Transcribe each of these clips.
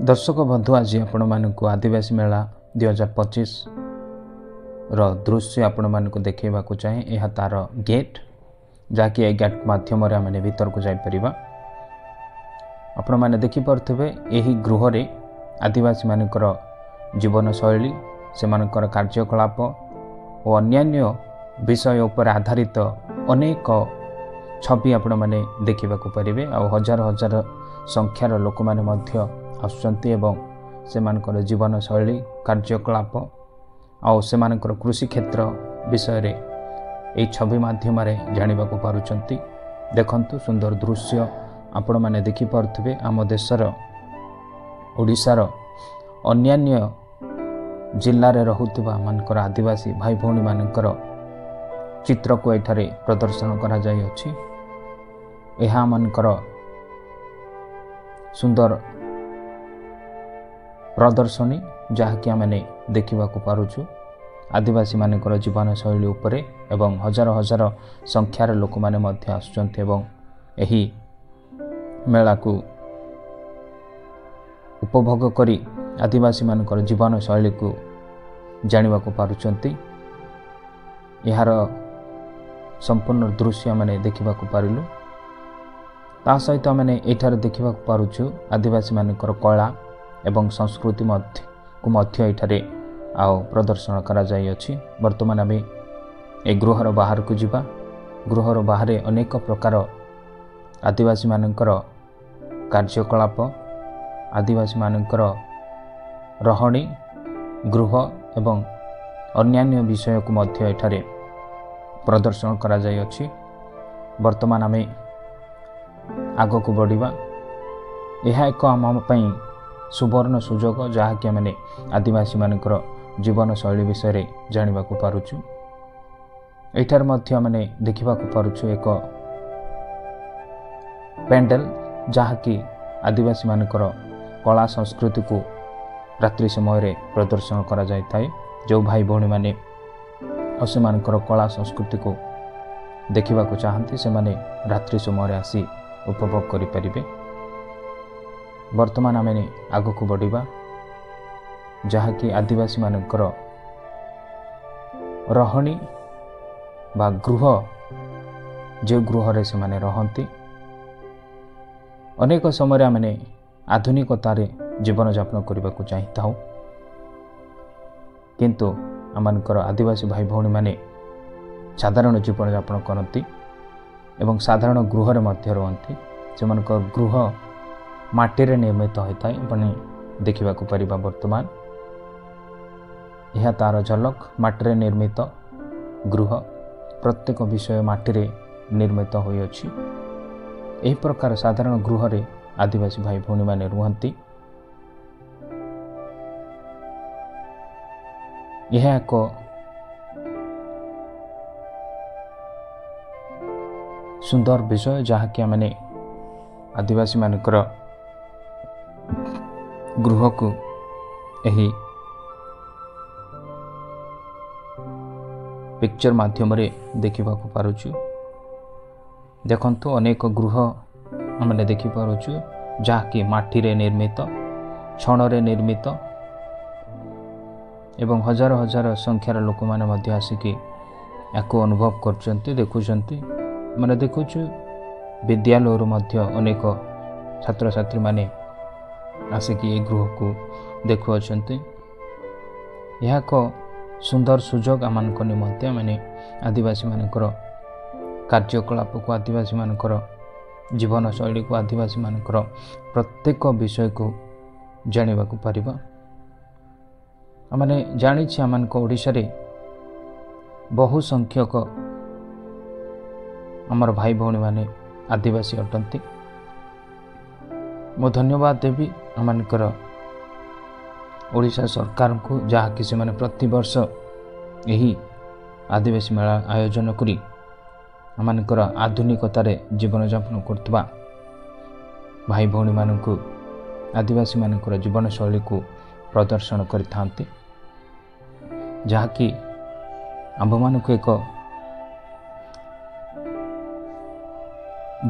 ଦର୍ଶକ ବନ୍ଧୁ, ଆଜି ଆପଣମାନଙ୍କୁ ଆଦିବାସୀ ମେଳା 2025ର ଦୃଶ୍ୟ ଆପଣମାନଙ୍କୁ ଦେଖାଇବାକୁ ଚାହେଁ। ଏହା ତା'ର ଗେଟ୍, ଯାହାକି ଏହି ଗେଟ୍ ମାଧ୍ୟମରେ ଆମେ ଭିତରକୁ ଯାଇପାରିବା। ଆପଣମାନେ ଦେଖିପାରୁଥିବେ, ଏହି ଗୃହରେ ଆଦିବାସୀମାନଙ୍କର ଜୀବନଶୈଳୀ, ସେମାନଙ୍କର କାର୍ଯ୍ୟକଳାପ ଓ ଅନ୍ୟାନ୍ୟ ବିଷୟ ଉପରେ ଆଧାରିତ ଅନେକ ଛବି ଆପଣମାନେ ଦେଖିବାକୁ ପାରିବେ। ଆଉ ହଜାର ହଜାର ସଂଖ୍ୟାର ଲୋକମାନେ ମଧ୍ୟ ଆସୁଛନ୍ତି ଏବଂ ସେମାନଙ୍କର ଜୀବନଶୈଳୀ, କାର୍ଯ୍ୟକଳାପ ଆଉ ସେମାନଙ୍କର କୃଷି କ୍ଷେତ୍ର ବିଷୟରେ ଏହି ଛବି ମାଧ୍ୟମରେ ଜାଣିବାକୁ ପାରୁଛନ୍ତି। ଦେଖନ୍ତୁ, ସୁନ୍ଦର ଦୃଶ୍ୟ ଆପଣମାନେ ଦେଖିପାରୁଥିବେ। ଆମ ଦେଶର ଓଡ଼ିଶାର ଅନ୍ୟାନ୍ୟ ଜିଲ୍ଲାରେ ରହୁଥିବା ମାନଙ୍କର ଆଦିବାସୀ ଭାଇ ଭଉଣୀମାନଙ୍କର ଚିତ୍ରକୁ ଏଠାରେ ପ୍ରଦର୍ଶନ କରାଯାଇଅଛି। ଏହା ଆମମାନଙ୍କର ସୁନ୍ଦର ପ୍ରଦର୍ଶନୀ, ଯାହାକି ଆମେ ଦେଖିବାକୁ ପାରୁଛୁ ଆଦିବାସୀମାନଙ୍କର ଜୀବନଶୈଳୀ ଉପରେ, ଏବଂ ହଜାର ହଜାର ସଂଖ୍ୟାର ଲୋକମାନେ ମଧ୍ୟ ଆସୁଛନ୍ତି ଏବଂ ଏହି ମେଳାକୁ ଉପଭୋଗ କରି ଆଦିବାସୀମାନଙ୍କର ଜୀବନଶୈଳୀକୁ ଜାଣିବାକୁ ପାରୁଛନ୍ତି। ଏହାର ସମ୍ପୂର୍ଣ୍ଣ ଦୃଶ୍ୟ ଆମେ ଦେଖିବାକୁ ପାରିଲୁ। ତା ସହିତ ଆମେ ଏଠାରେ ଦେଖିବାକୁ ପାରୁଛୁ ଆଦିବାସୀମାନଙ୍କର କଳା ଏବଂ ସଂସ୍କୃତି ମଧ୍ୟକୁ ମଧ୍ୟ ଏଠାରେ ଆଉ ପ୍ରଦର୍ଶନ କରାଯାଇଅଛି। ବର୍ତ୍ତମାନ ଆମେ ଏ ଗୃହର ବାହାରକୁ ଯିବା। ଗୃହର ବାହାରେ ଅନେକ ପ୍ରକାର ଆଦିବାସୀମାନଙ୍କର କାର୍ଯ୍ୟକଳାପ, ଆଦିବାସୀମାନଙ୍କର ରହଣି, ଗୃହ ଏବଂ ଅନ୍ୟାନ୍ୟ ବିଷୟକୁ ମଧ୍ୟ ଏଠାରେ ପ୍ରଦର୍ଶନ କରାଯାଇଅଛି। ବର୍ତ୍ତମାନ ଆମେ ଆଗକୁ ବଢ଼ିବା। ଏହା ଏକ ଆମ ପାଇଁ ସୁବର୍ଣ୍ଣ ସୁଯୋଗ, ଯାହାକି ଆମେ ଆଦିବାସୀମାନଙ୍କର ଜୀବନଶୈଳୀ ବିଷୟରେ ଜାଣିବାକୁ ପାରୁଛୁ। ଏଠାରେ ମଧ୍ୟ ଆମେ ଦେଖିବାକୁ ପାରୁଛୁ ଏକ ପ୍ୟାଣ୍ଡେଲ, ଯାହାକି ଆଦିବାସୀମାନଙ୍କର କଳା ସଂସ୍କୃତିକୁ ରାତ୍ରି ସମୟରେ ପ୍ରଦର୍ଶନ କରାଯାଇଥାଏ। ଯେଉଁ ଭାଇ ଭଉଣୀମାନେ ଆଉ ସେମାନଙ୍କର କଳା ସଂସ୍କୃତିକୁ ଦେଖିବାକୁ ଚାହାନ୍ତି, ସେମାନେ ରାତ୍ରି ସମୟରେ ଆସି ଉପଭୋଗ କରିପାରିବେ। ବର୍ତ୍ତମାନ ଆମେ ଆଗକୁ ବଢ଼ିବା, ଯାହାକି ଆଦିବାସୀମାନଙ୍କର ରହଣି ବା ଗୃହ, ଯେଉଁ ଗୃହରେ ସେମାନେ ରହନ୍ତି। ଅନେକ ସମୟରେ ଆମେ ଆଧୁନିକତାରେ ଜୀବନଯାପନ କରିବାକୁ ଚାହିଁଥାଉ, କିନ୍ତୁ ଆମମାନଙ୍କର ଆଦିବାସୀ ଭାଇ ଭଉଣୀମାନେ ସାଧାରଣ ଜୀବନଯାପନ କରନ୍ତି ଏବଂ ସାଧାରଣ ଗୃହରେ ମଧ୍ୟ ରୁହନ୍ତି। ସେମାନଙ୍କ ଗୃହ ମାଟିରେ ନିର୍ମିତ ହୋଇଥାଏ, ଆପଣ ଦେଖିବାକୁ ପାରିବା। ବର୍ତ୍ତମାନ ଏହା ତା'ର ଝଲକ, ମାଟିରେ ନିର୍ମିତ ଗୃହ। ପ୍ରତ୍ୟେକ ବିଷୟ ମାଟିରେ ନିର୍ମିତ ହୋଇଅଛି। ଏହି ପ୍ରକାର ସାଧାରଣ ଗୃହରେ ଆଦିବାସୀ ଭାଇ ଭଉଣୀମାନେ ରୁହନ୍ତି। ଏହା ଏକ ସୁନ୍ଦର ବିଷୟ, ଯାହାକି ଆମେ ଆଦିବାସୀମାନଙ୍କର ଗୃହକୁ ଏହି ପିକ୍ଚର ମାଧ୍ୟମରେ ଦେଖିବାକୁ ପାରୁଛୁ। ଦେଖନ୍ତୁ, ଅନେକ ଗୃହ ଆମେ ଦେଖିପାରୁଛୁ, ଯାହାକି ମାଟିରେ ନିର୍ମିତ, ଛଣରେ ନିର୍ମିତ, ଏବଂ ହଜାର ହଜାର ସଂଖ୍ୟାର ଲୋକମାନେ ମଧ୍ୟ ଆସିକି ୟାକୁ ଅନୁଭବ କରୁଛନ୍ତି, ଦେଖୁଛନ୍ତି। ମାନେ ଦେଖୁଛୁ, ବିଦ୍ୟାଳୟରୁ ମଧ୍ୟ ଅନେକ ଛାତ୍ରଛାତ୍ରୀମାନେ ଆସିକି ଏହି ଗୃହକୁ ଦେଖୁଅଛନ୍ତି। ଏହା ଏକ ସୁନ୍ଦର ସୁଯୋଗ ଆମମାନଙ୍କ ନିମନ୍ତେ। ଆମେ ଆଦିବାସୀମାନଙ୍କର କାର୍ଯ୍ୟକଳାପକୁ, ଆଦିବାସୀମାନଙ୍କର ଜୀବନଶୈଳୀକୁ, ଆଦିବାସୀମାନଙ୍କର ପ୍ରତ୍ୟେକ ବିଷୟକୁ ଜାଣିବାକୁ ପାରିବା। ଆମେ ଜାଣିଛେ, ଆମମାନଙ୍କ ଓଡ଼ିଶାରେ ବହୁ ସଂଖ୍ୟକ ଆମର ଭାଇ ଭଉଣୀମାନେ ଆଦିବାସୀ ଅଟନ୍ତି। ମୁଁ ଧନ୍ୟବାଦ ଦେବି ଆମମାନଙ୍କର ଓଡ଼ିଶା ସରକାରଙ୍କୁ, ଯାହାକି ସେମାନେ ପ୍ରତିବର୍ଷ ଏହି ଆଦିବାସୀ ମେଳା ଆୟୋଜନ କରି ଆମମାନଙ୍କର ଆଧୁନିକତାରେ ଜୀବନଯାପନ କରୁଥିବା ଭାଇ ଭଉଣୀମାନଙ୍କୁ ଆଦିବାସୀମାନଙ୍କର ଜୀବନଶୈଳୀକୁ ପ୍ରଦର୍ଶନ କରିଥାନ୍ତି, ଯାହାକି ଆମ୍ଭମାନଙ୍କୁ ଏକ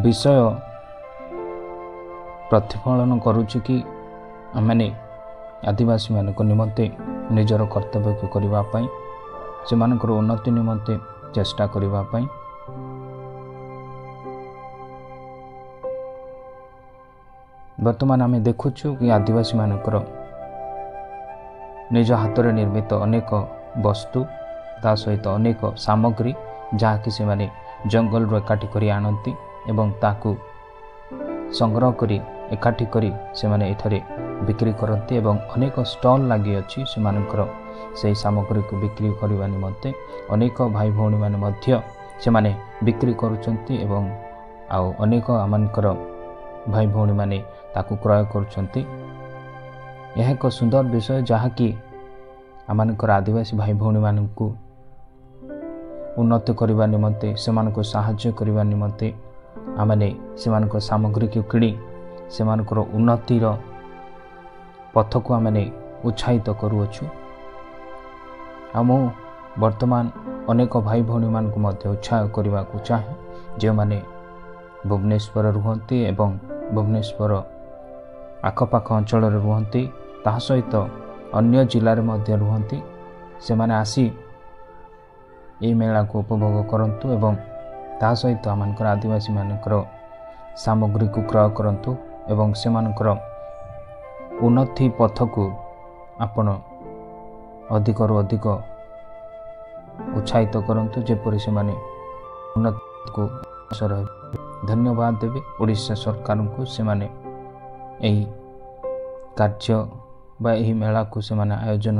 ବିଷୟ ପ୍ରତିଫଳନ କରୁଛି କି ଆମେମାନେ ଆଦିବାସୀମାନଙ୍କ ନିମନ୍ତେ ନିଜର କର୍ତ୍ତବ୍ୟକୁ କରିବା ପାଇଁ, ସେମାନଙ୍କର ଉନ୍ନତି ନିମନ୍ତେ ଚେଷ୍ଟା କରିବା ପାଇଁ। ବର୍ତ୍ତମାନ ଆମେ ଦେଖୁଛୁ କି ଆଦିବାସୀମାନଙ୍କର ନିଜ ହାତରେ ନିର୍ମିତ ଅନେକ ବସ୍ତୁ, ତା ସହିତ ଅନେକ ସାମଗ୍ରୀ, ଯାହାକି ସେମାନେ ଜଙ୍ଗଲରୁ ଏକାଠି କରି ଆଣନ୍ତି ଏବଂ ତାକୁ ସଂଗ୍ରହ କରି ଏକାଠି କରି ସେମାନେ ଏଠାରେ ବିକ୍ରି କରନ୍ତି ଏବଂ ଅନେକ ଷ୍ଟଲ୍ ଲାଗିଅଛି ସେମାନଙ୍କର ସେହି ସାମଗ୍ରୀକୁ ବିକ୍ରି କରିବା ନିମନ୍ତେ। ଅନେକ ଭାଇ ଭଉଣୀମାନେ ମଧ୍ୟ ସେମାନେ ବିକ୍ରି କରୁଛନ୍ତି ଏବଂ ଆଉ ଅନେକ ଆମମାନଙ୍କର ଭାଇ ଭଉଣୀମାନେ ତାକୁ କ୍ରୟ କରୁଛନ୍ତି। ଏହା ଏକ ସୁନ୍ଦର ବିଷୟ, ଯାହାକି ଆମମାନଙ୍କର ଆଦିବାସୀ ଭାଇ ଭଉଣୀମାନଙ୍କୁ ଉନ୍ନତି କରିବା ନିମନ୍ତେ, ସେମାନଙ୍କୁ ସାହାଯ୍ୟ କରିବା ନିମନ୍ତେ ଆମେମାନେ ସେମାନଙ୍କ ସାମଗ୍ରୀକୁ କିଣି ସେମାନଙ୍କର ଉନ୍ନତିର ପଥକୁ ଆମେମାନେ ଉତ୍ସାହିତ କରୁଅଛୁ। ଆଉ ମୁଁ ବର୍ତ୍ତମାନ ଅନେକ ଭାଇ ଭଉଣୀମାନଙ୍କୁ ମଧ୍ୟ ଉତ୍ସାହ କରିବାକୁ ଚାହେଁ, ଯେଉଁମାନେ ଭୁବନେଶ୍ୱର ରୁହନ୍ତି ଏବଂ ଭୁବନେଶ୍ୱର ଆଖପାଖ ଅଞ୍ଚଳରେ ରୁହନ୍ତି, ତାହା ସହିତ ଅନ୍ୟ ଜିଲ୍ଲାରେ ମଧ୍ୟ ରୁହନ୍ତି। ସେମାନେ ଆସି ଏହି ମେଳାକୁ ଉପଭୋଗ କରନ୍ତୁ ଏବଂ ତା ସହିତ ଆମମାନଙ୍କର ଆଦିବାସୀମାନଙ୍କର ସାମଗ୍ରୀକୁ କ୍ରୟ କରନ୍ତୁ ଏବଂ ସେମାନଙ୍କର ଉନ୍ନତି ପଥକୁ ଆପଣ ଅଧିକରୁ ଅଧିକ ଉତ୍ସାହିତ କରନ୍ତୁ, ଯେପରି ସେମାନେ ଉନ୍ନତିକୁ ହେବେ। ଧନ୍ୟବାଦ ଦେବେ ଓଡ଼ିଶା ସରକାରଙ୍କୁ, ସେମାନେ ଏହି କାର୍ଯ୍ୟ ବା ଏହି ମେଳାକୁ ସେମାନେ ଆୟୋଜନ